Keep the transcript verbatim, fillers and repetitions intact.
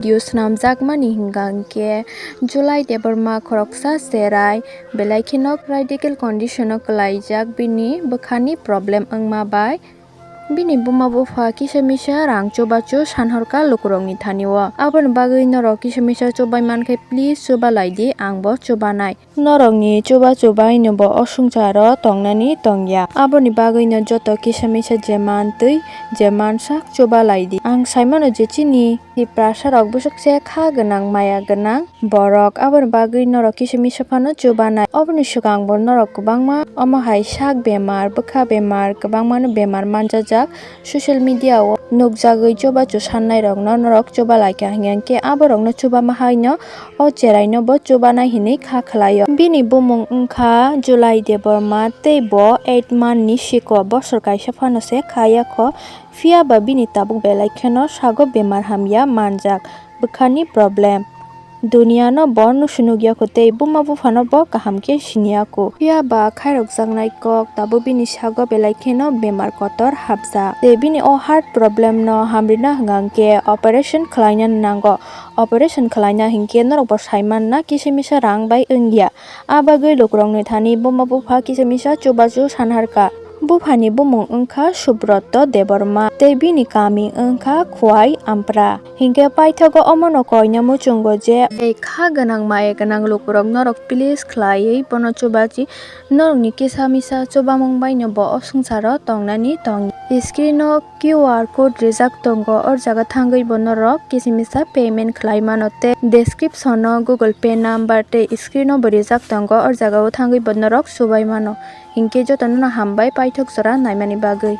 Video swnamjakmani hwnkha hwnkhe July Debbarma khoroksa cherai belai kheno critical condition o kwlaijak bini bwkhani problem wngma bai. Bini buma bupha kisa misa rang chubachu sanhorkha lukurokni thani o. Aboni bagwi norok kisa misa chubai mankhe please chuba laidi, ang bo chubanai. Norokni chubachu baino bo o swngcharo tongnani tongya. Aboni bagwino joto kisa misa je man twi je man sak chuba laidi. Ang saimano je chini Tiprasa rok bwswk se kha gwnang, maya gwnang borok, aboni bagwi norok kisa misa phano chubanai. Oboni swkang bo norok kwbangma omo hai sak bemar, bwkha bemar, kwbangma no bemar manjajak. Social media o nukjagwi chubachu sannai rokno norok chuba laikha hwnkhe aborokno chubama haino o cherai no bo chubanai hinwi kha khlaio. Bini bumung wngkha July Debbarma tei bo eight month ni siko bosor kaisa phano se khayakho, phiya ba bini tabuk belai kheno sago bemar hamya manjak, bwkhani problem. Duniya no bo nusu nukya kho tei buma bupha no bo kaham khe siniya kho. Phiya ba khairokjaknai kok tabuk bini sago belai kheno bemar kotor hapjak. Tei bini o heart problem no hamrina hwnkha hwnkhe operation khwlaina nango. Operation khwlaina hinkhe norok bo saimanna kisa misa rang bai wngya. A bagwi lukurokni thani buma bupha kisa misa chubachu sanharkha. Buphani bumung wngkha Subroto Debbarma tei bini kami wngkha Khwai Ampra. Hinkhe paithago omono koina muchungo je tei kha gwnang maya gwnang lukurok norok please khlaiwi bono chubachi, norokni kisa misa chubamung baino bo o swngcharo tongnani tong. Screen o Q R code rijak tongo, o jaga thangwi bo norok kisa misa payment khlai mano tei description o Google Pay number tei screen o bo rijak tongo, o jaga o thangwi bo norok chubai mano. Hinkhe jotono no hambai paithak jora naimani bagwi.